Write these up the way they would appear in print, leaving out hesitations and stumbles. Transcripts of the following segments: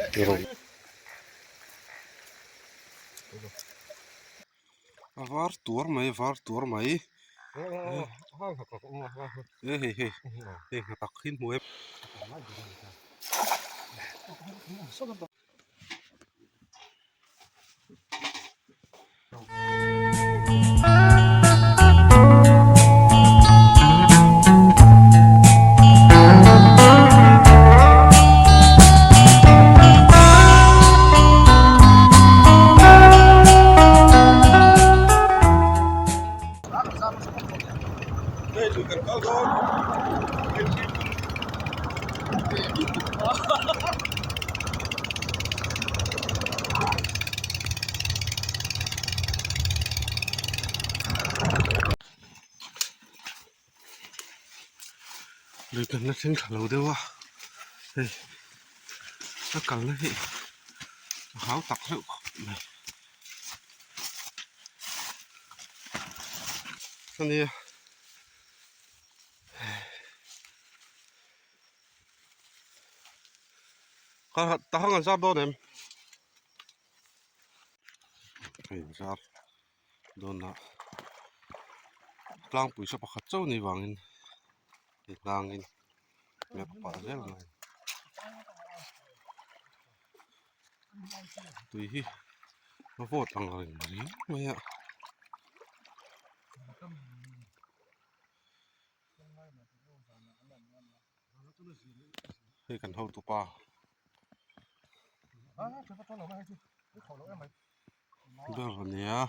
A var tuar mai a var tuar mai e hei hei hei hnatak hi hmu em. Lui kan la thleng thla lo deuh a hei a kalna hi a hau tak reuh khawp mai ania. Ta hang an zar dawn em? Hei an zar dawn a tlangpui sa pakhat chauh ni vangin hei hnangin map pah zel mai tui hi a vawt ang reng riau mai a. Hei kan hotu pa ber a nia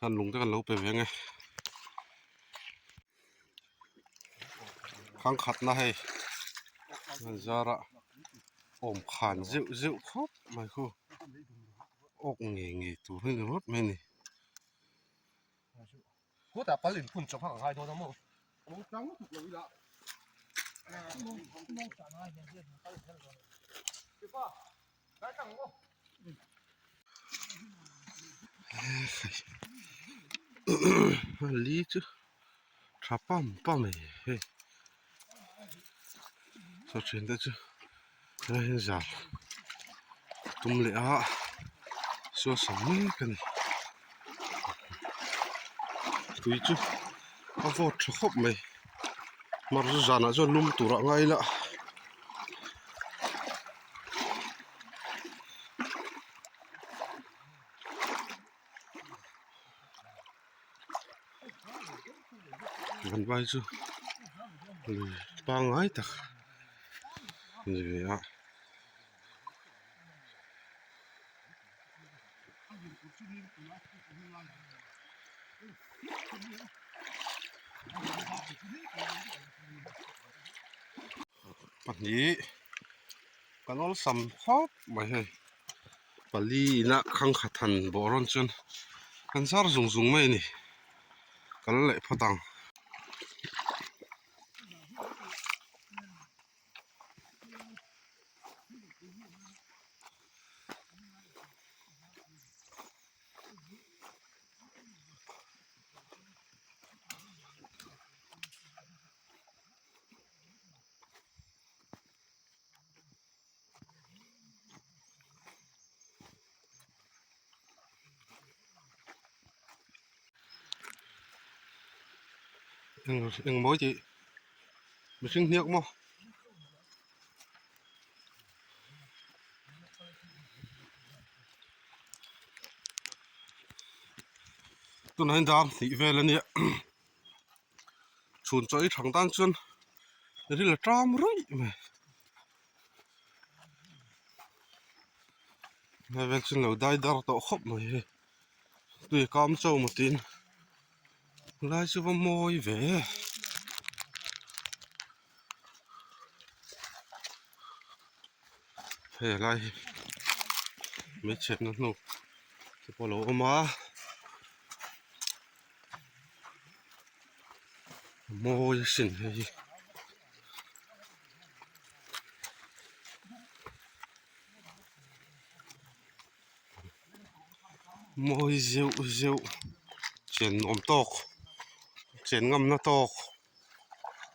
han lung te kan lo pe ve ang e thangkhatna hei an zarah awm khan zeuh zeuh khawp mai khu awk ngei ngei tur hi ni ringawt mai a ni. Khutah pal in phun chawp kha ka ngai dawn a maw? Li chu tha pam pam e hei saw thian te chu helai hian zar tum leh a saw sam mek a ni tui chu a vawt tha khawp mai mar chu zanah chuan lum tur ah ngai ila. Kan vai chu lui pangngai tak a ni ve a. Pahnih kan awlsam khawp mai hei. Pali ina khangkhat han bawh rawn chuan an zar zung zung mai a ni kal leh phawt ang. Eng mawi tih mihring hniak maw. Tunah hian dar hnih vel a nia chhun chaw ei thang tan chuan ril a ṭam ruih mai. Hei vel chu lo dai dar tawh khawp mai hei tui a kam chau maw tiin lai chu va mawi ve hei lai hi hmeichhiatna hnu te pawh a lo awm a mawi asin hei hi. Mawi zeuh zeuh chen awm tawk chen ngamna tawk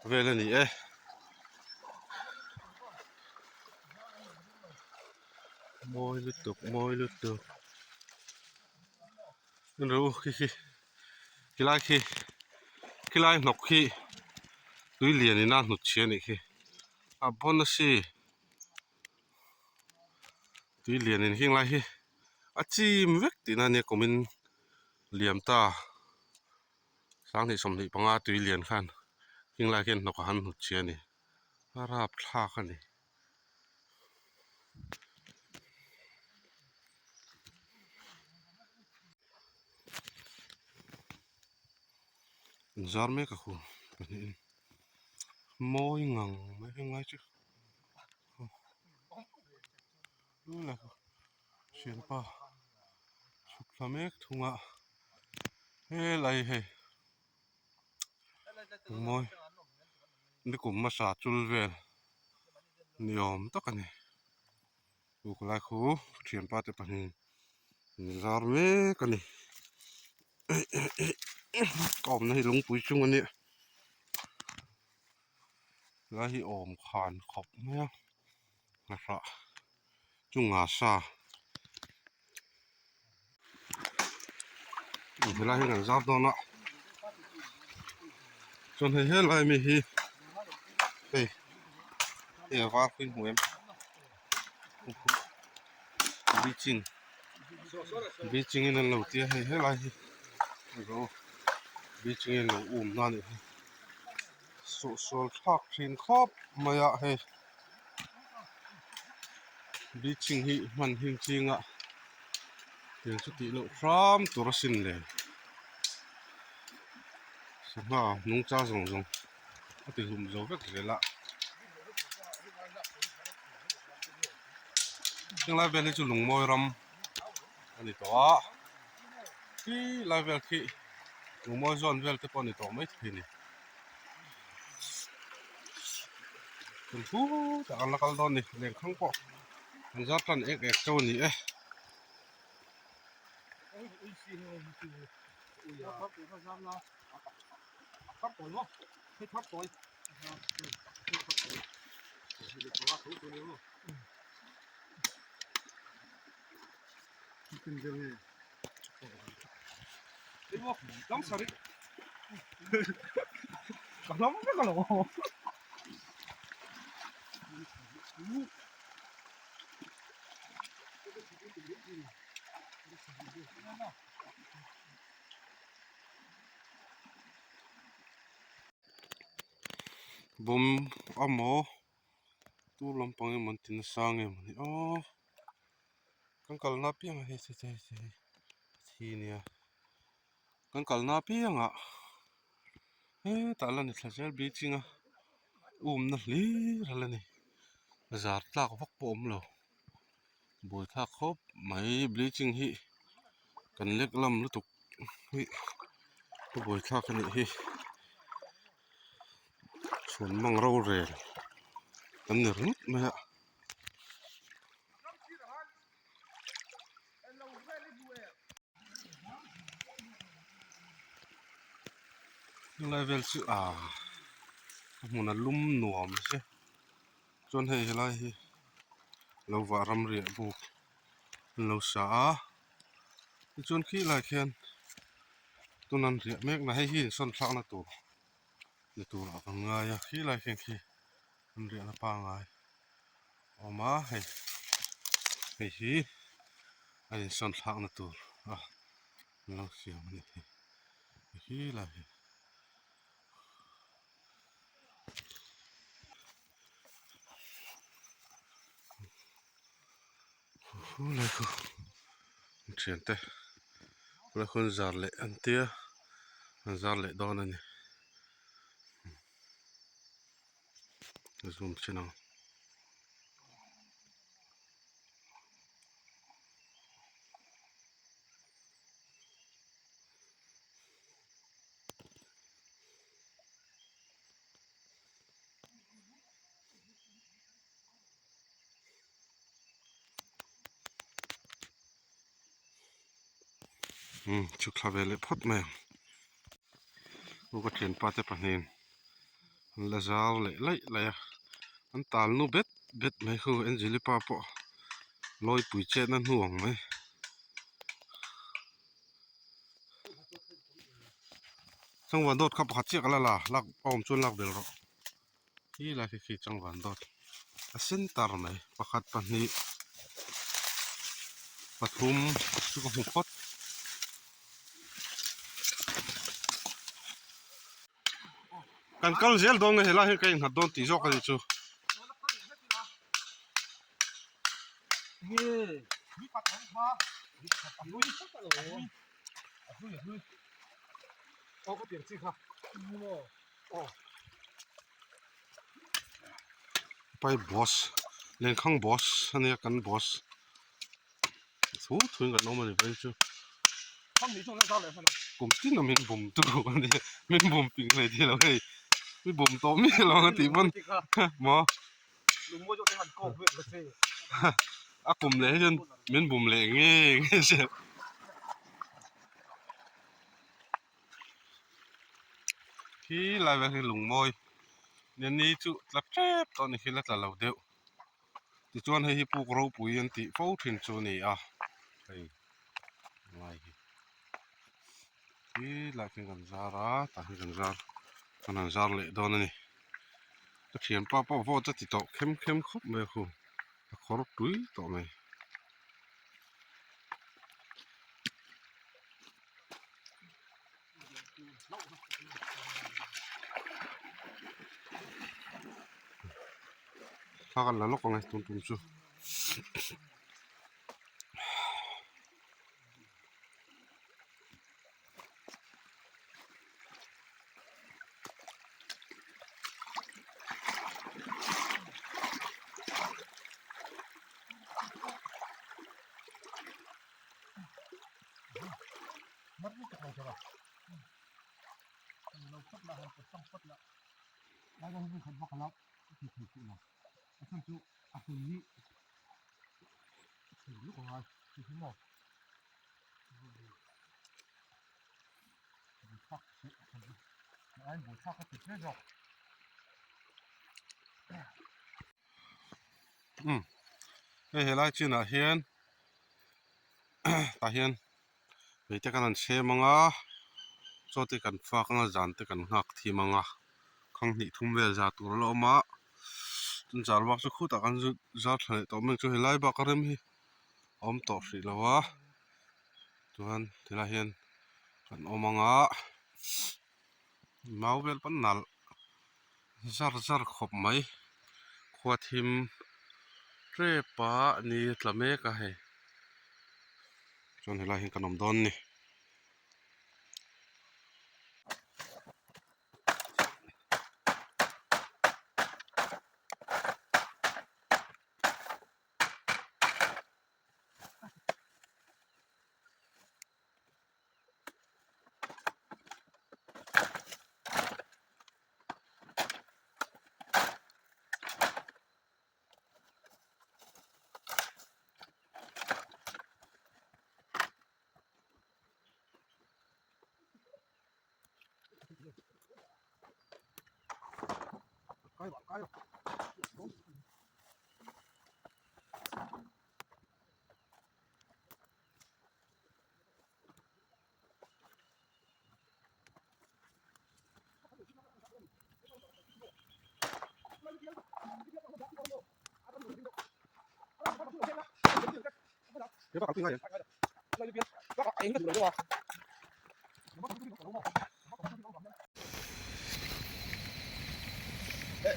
vel a ni e. Mawi lutuk mawi lutuk en rawh u khi khi khilai khi khilai hnawk khi tui lian in a hnut chhia a nih khi a bawn a si tui lian in heng lai hi a chim vek tihna a nia kum in liam ta sanghnih 25 tui lian khan heng lai khian hnawk a han hnut chhia a ni a rapthlak a ni. Zar mek a khu pahnihin mawi ngang mai heng lai chu thianpa chhuk thla mek thung a helai hei mawi nikum hmasa chul vel ni awm tak a ni chu khawlai khu thianpa te pahnih in zar mek a ni ka awmna hi lungpui chung a nia helai hi awm khan khawp mai a nghahrah chu ngasa helai hi kan zar dawn a chuan hei helai mi hi hei hei a var pui hmu em bleaching bleaching in an lo tia hei helai hi bleaching in an lo um na a nih hi sawhsawl thlak thin khawp mai a hei. Bleaching hi hman him chinga tiang chu tih loh hram tur asin le sangha nungcha zawng zawng a ti hlum zo vek zel a henglai vel hi chu lungmawi ram a ni tawh a khi lai vel khi lungmawi zawn vel te pawh a ni tawh maithei a ni. Kan thu tak an la kal dawn a ni lengkhang pawh an zar tan ek ek chauh a ni e. Bawm amaw tur lampang emaw an ti nasa nge mawni aw kan kalna apiangah hei hei thi nia kan kalna apiangah hetah la ni thla zel bleaching a umna hlir a la ni zar tlak vak pawh a awm lo buaithlak khawp mai bleaching hi kan lek lam lutuk hi a buaithlak a nih hi chhuan mang rorel kan ni ringawt mai a. Helai vel chu ah a hmun a lum nuam che chuan hei helai hi lo vah ram riah buk an lo sa a tichuan khi lai khian tuna an riah mek na hei hi insawn thlakna tur ni turah kan ngai a khi lai khian khi an riahna pangngai a awm a hei hei hi a insawn thlakna tur a an lo siam a nih hi khi lai hi. Khulai khu thiante khulai khu an zar leh an tia an zar leh dawn a ni zoom chin ang. Umm chhuk thla ve leh phawt mai ang u ka thianpa te pahnih an la zar leh laih laih a an tal nu bet bet mai khu Angeli pa pawh. Lawipui chetna hnu ang mai. Changvan dawt kha pakhat chiah ka la la lak a awm chuan lak bel rawh. Khi lai khi khi changvan dawt a center mai pakhat pahnih pathum chu ka hmu phawt. Kan kal zel dawn nge helai hian ka innghat dawn tih zawk a nih chu. Pai boss lenkhang boss a nia kan boss thu thuin kan awm a ni pai chu kum tin a min bum tur a nia min bum ping hlei thei lo hei mi bum tawh miah lo ang a tih pawn maw a kum leh hi chuan min bum leh nge nge zel. Khi lai vel hi lungmawi nia ni chu tla tep tawh a ni khi la tla lo deuh tichuan hei hi puk ropui an tih fo thin chu a ni a hei lai hi khi lai khi kan zar a tah hian kan zar kan han zar leh dawn a ni ka thianpa pawh vawt a ti tawh khem khem khawp mai a khu a khawr tui tawh mai. Thla kan la lawk ang e tun tum chu. Umm hei helai chinah hian tah hian hei te kan han chhem ang a chaw te kan fak ang a zan te kan nghak thim ang a khang hnih thum vel zah tur a la awm a chuan zar bak chu khutah kan zar thla leh tawh mai ang chu helai bak a rem hi a awm tawh hrih lo a chuan tilai hian kan awm ang a mau vel pawn nalh zar zar khawp mai khua thim tep a ni a tla mek a hei chuan helai hian kan awm dawn a ni.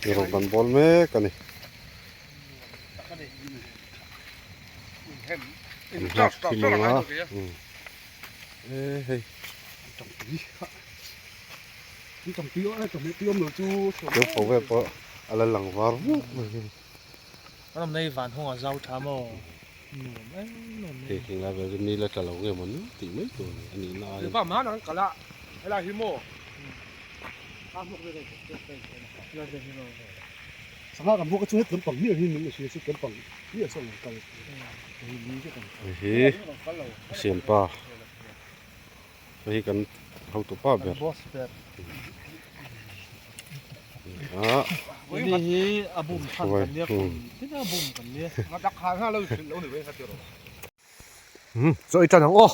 Eirawng kan bawl mek a ni. An nghak thim ang a e hei deuh pho vel pawh a la lang var vuk mai hi. Hei heng lai vel chu ni la tla lo nge maw ni tih mai tur a ni a nihna aiin. Hei hi a siampa hei hi kan hotu pa ber a. Ni hi a bum than kan nia kum tin a bum kan nia. Chaw i tan ang aw.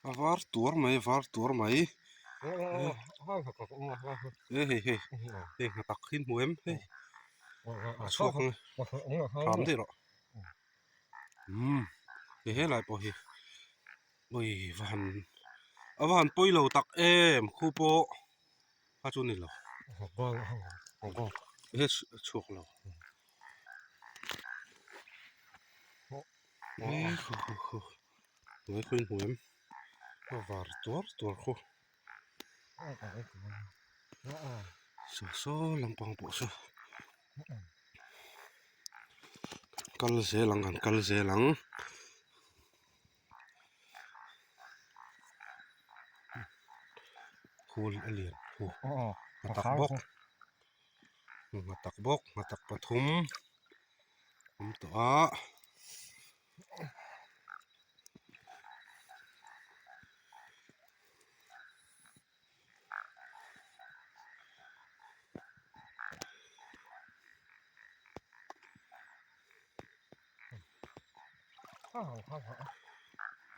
A var tuar mai a var tuar mai e hei hei hei hnatak hi hmu em hei a chhuak ang e thlam daih rawh umm hei helai pawh hi ui va han a va han pawi lo tak em khu pawh kha chu ni lo he chhuak lo hnuai khaw in hmu em a var tuar tuar khaw saw saw lampang pawh saw kal zel ang kan kal zel ang. Khul a lian khu a tak bawk a tak bawk a tak pathum awm tawh a.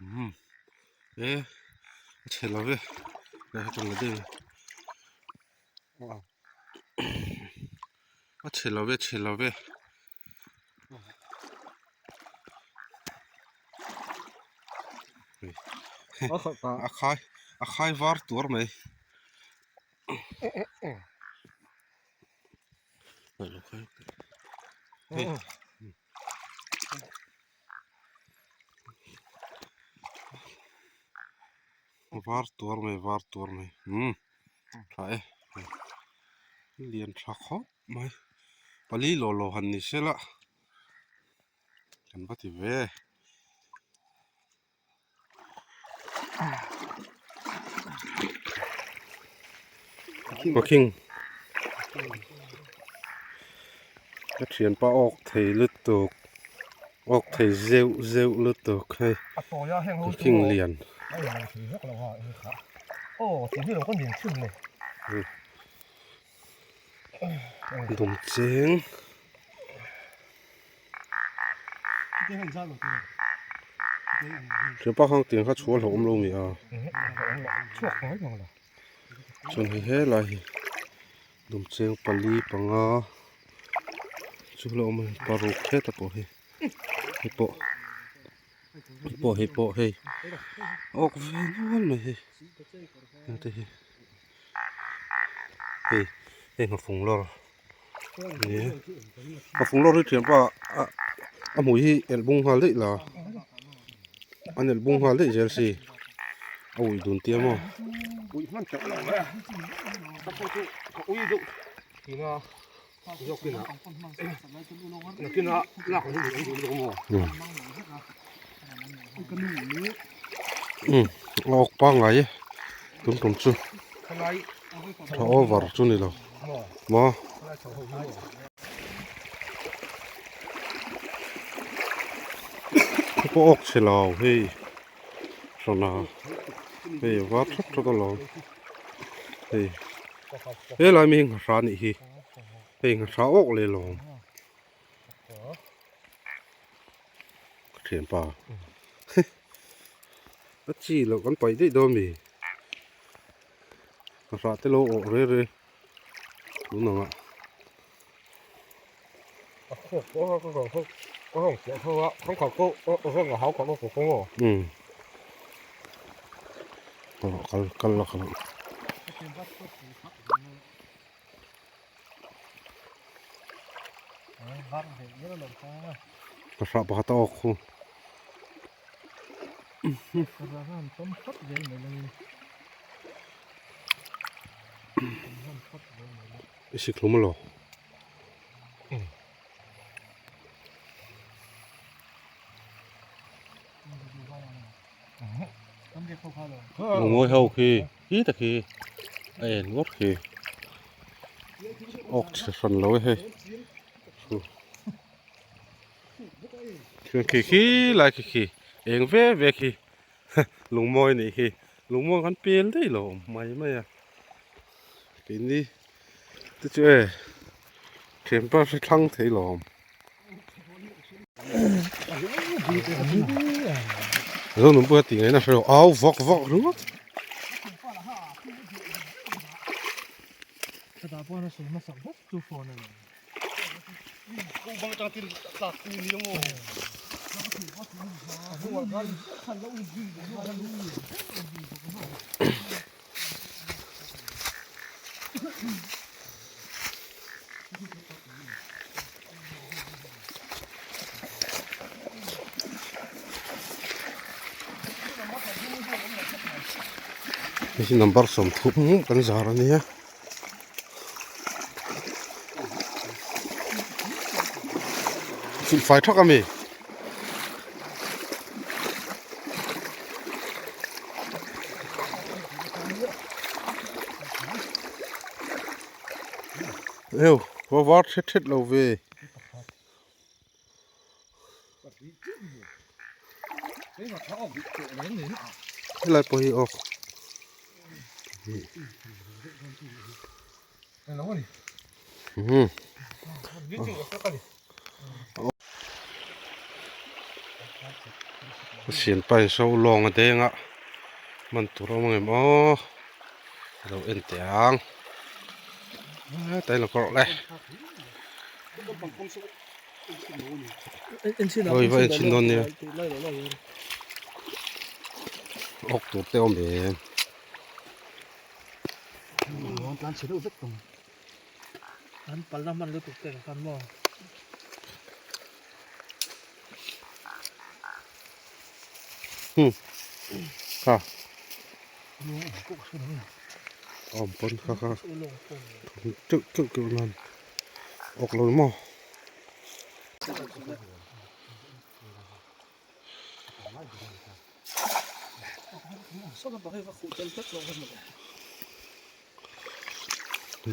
Umm e a chhe lo ve a chhe lo ve chhe lo ve. A khai a khai var tuar mai var tuar mai var tuar mai umm tha e lian tha khawp mai pali law law han ni se la. Kan va ti ve. Pakhing. Ka thianpa awk thei lutuk. Awk thei zeuh zeuh lutuk hei. Pakhing lian. Dum cheng. Thianpa khan tiang kha chhuah hlauh awm lo mi a. Chuan hei helai hi dum cheng pali panga chu la awm a paruk heta pawh hi hei pawh hei pawh hei pawh hei awk ve nual mai hei hengte hi hei hei nghafung lawr. A fung lawr hi thianpa a a hmui hi elh bung nghal daih la an elh bung nghal daih zel si a ui dun tia maw. Ui hman teuh lo e ka pawh chu ka ui deuh tina zawk in ah nakin ah lak an duh an duh lutuk maw. Umm a awk pangngai e tun tum chu tha over chu ni lo. Maw. Hei pawh awk chhe lo hei hran a hei a var thap thap alawm hei helai mi hi nghahra anih hi hei nghahra awk leh alawm ka thianpa a chi loh kan paih daih dawn mi. A hrah te lo awh re re tun ang ah. Umm kal kal la kal Ka hrah pakhat a awk khu. I sikhlum alo. Lungawi ho khi khi tak khi a en ngawt khi awk chhe hran lo e hei khi khi lai khi khi eng ve ve khi lungmawi nih khi lungmawi kan pel daih lo awm mai mai a keini te chu e thianpa hre thlang thei lo awm. Zo nung pawh tih ngaihna hre lo au vak vak ringawt. Hei hi number 30 kan zar a nia. Silfai thak ami. Eo va var thet thet lo ve. Helai pawh hi awk. Sian pa in so lawng a deng a man tur a awm ang em aw lo en teh ang tlai lo kawrh le awi va en chhin dawn nia awk tur te awm em. An palna hman lutuk te khan maw. Hmm. Kha. Awm pawn kha kha. Teuh teuh teuh nan. Awk lo maw.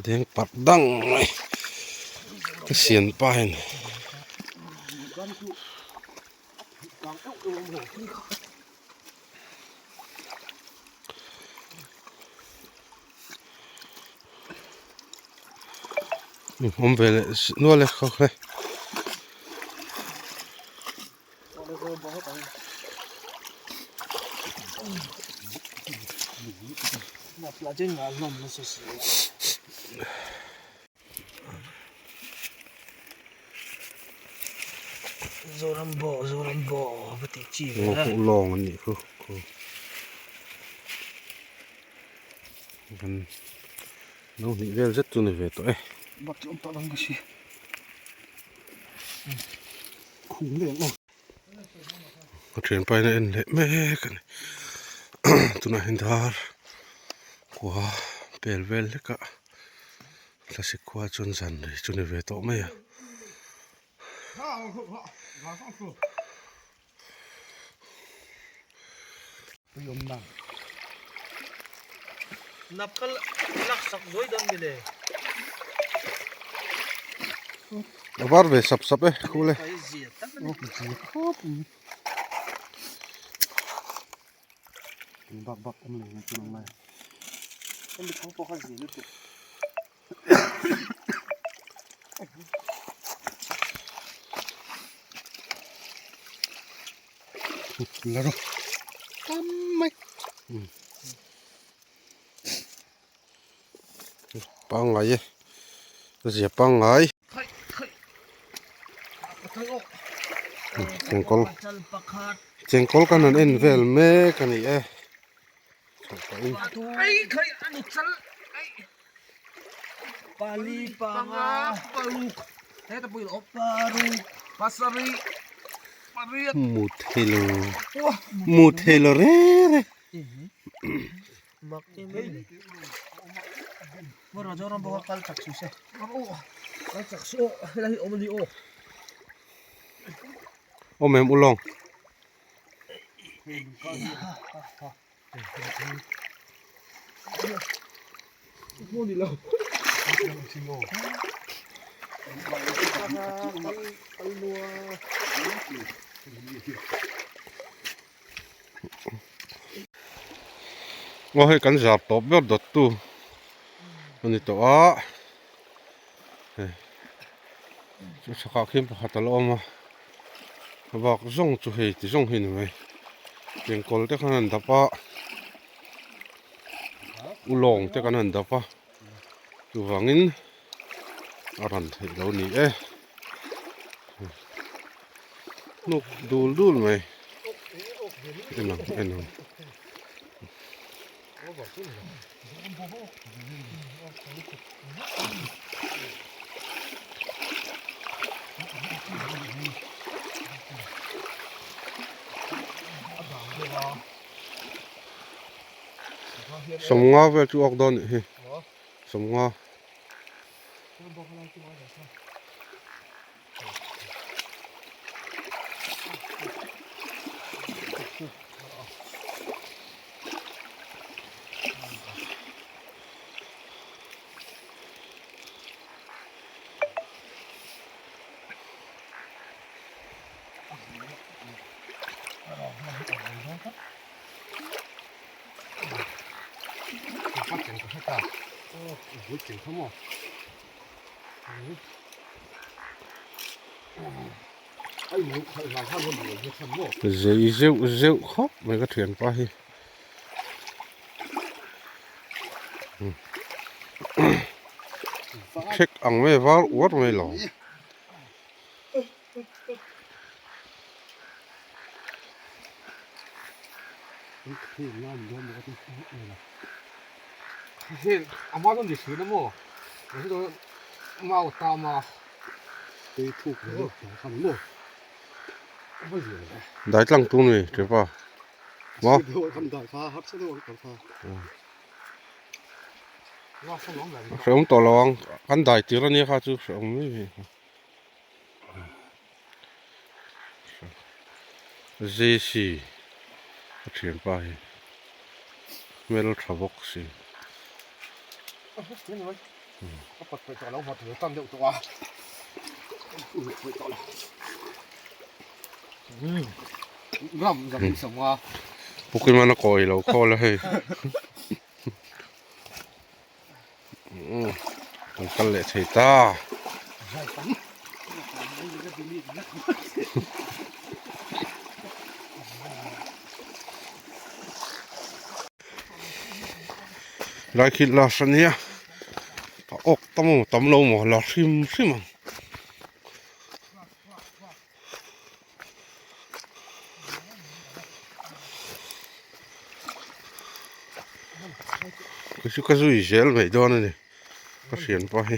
Deng parh dang mai ka sian pa hian awm ve leh nual e khaw khe. Lawng an nih khu kan no hnih vel zet chu ni ve tawh e. Ka thianpa in a en leh mek a ni tunah hian dar khua pel vel hlek a thlasik khua chuan zan ri chu ni ve tawh mai a. A var ve sap sap e khu le. La rawh tam mai pangngai e a zia pangngai. Chengkawl chengkawl kan han en vel mek a ni e chhoh pahin. Mu theilo mu theilo reng reng. Awm em ulawng. Aw hei kan zar tawp ber dawt tu a ni tawh a hei chu chhakah khian pakhat a la awm a a bak zawng chu hei ti zawng hi a ni mai chengkawl te khan an dap a ulawng te kan han dap a chuvangin a rawn theih lo ni e. Hnuk dul dul mai en ang en ang. Sawmnga vel chu awk dawn nih hi sawmnga. Zei zeuh zeuh khawp mai ka thianpa hi thlek ang mai var uar mai lo. Dai tlang tum ni thianpa maw. Hrehawm tawh lo ang kan dai tir ania kha chu hrehawm mai mai. JC a thianpa hi hmel tha bawk si. Pukimana kawi lo khawl a hei. Kan kal leh thei ta. Lai khi la hran nia a awk tam emaw tam lo maw la hrim hrim ang. Kei chu ka zui zel mai dawn a ni ka hrianpa hi.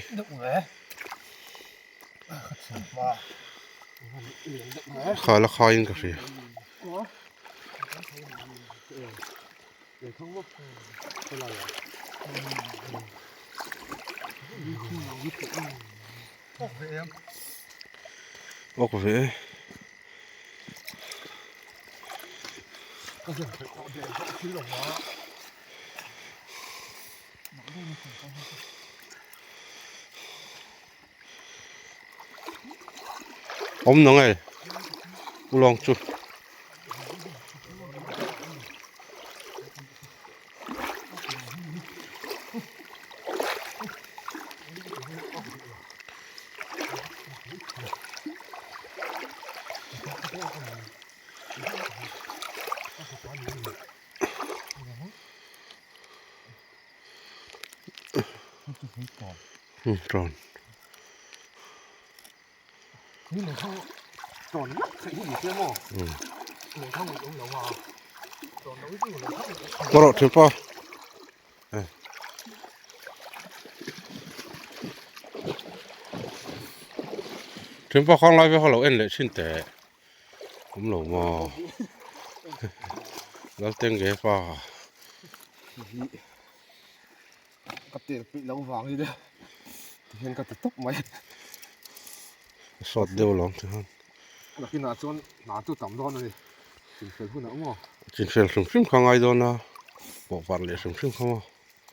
Kha la khaiin ka hria. Awk ve e. Awm nang e ulawng chu. Rawn. Tawn ngawt theih hi ni se maw? Lehkhang ui awm lo a. Tawn loh hi chu lehkhang ui awm. Ngaw rawh thianpa. Thianpa khang lai vel kha lo en leh thin teh. Awm lo maw? Laltenge pa. Ka tel peih lo vang hi le tihian ka ti tawp mai. A sawt deuh alawm tihian. Nakinah chuan hna chu tam dawn a ni. Chinfel hunah maw? Chinfel hrim hrim kha ngai dawn a, pawh var leh hrim hrim kha maw?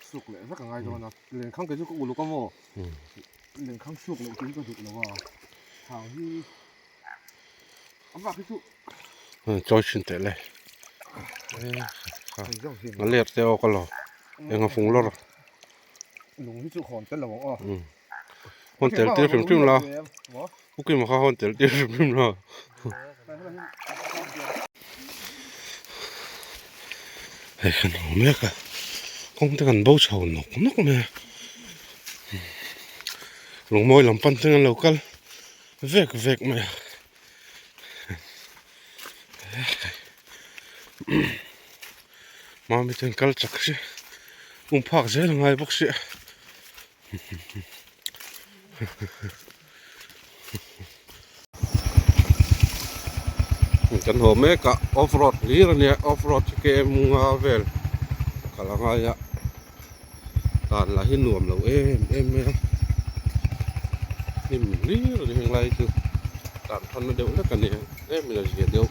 Suk leh vek a ngai dawn a, lenkhang kei chu ka uluk a maw? Lenkhang suk loh chu ka duh lo a, thang hi a bak hi chu. Chawi thin teh le. A let te awk a lo. Eng a fung lawr. Lung hi chu hawn tel lo ang aw. Hawn tel tir hrim hrim la. Ukima kha hawn tel tir hrim hrim la. Hei kan hmu mek a. Kawng te kan bo chho nawk nawk mai a. Lungmawi lam pan teng an lo kal vek vek mai a. Mami ten kal chak si um phak zel a ngai bawk sia kan haw mek a off road hlir a nia off road hi km nga vel kal a ngai a dan lah hi nuam lo em em mai a hnim hlir a ni henglai chu dan than na deuh hlek a ni em in a zia deuh.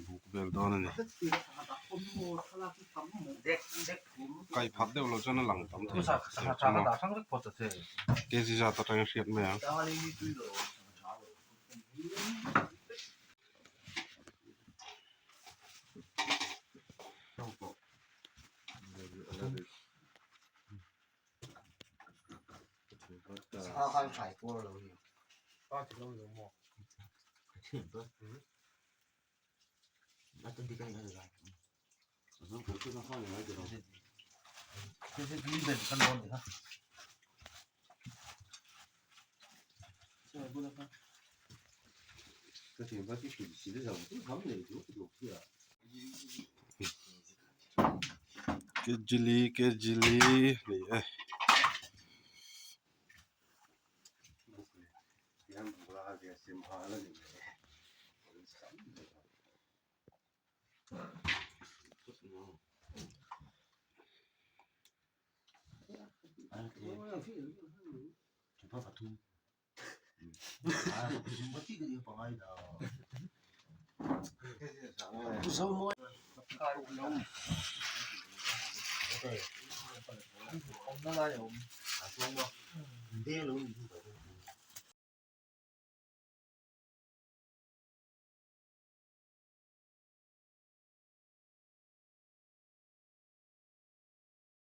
Buk vel dawn a ni kaih phak deuh loh chuan a lang tam thei kg zat atanga hriat mai ang. Kejili kejili ni e.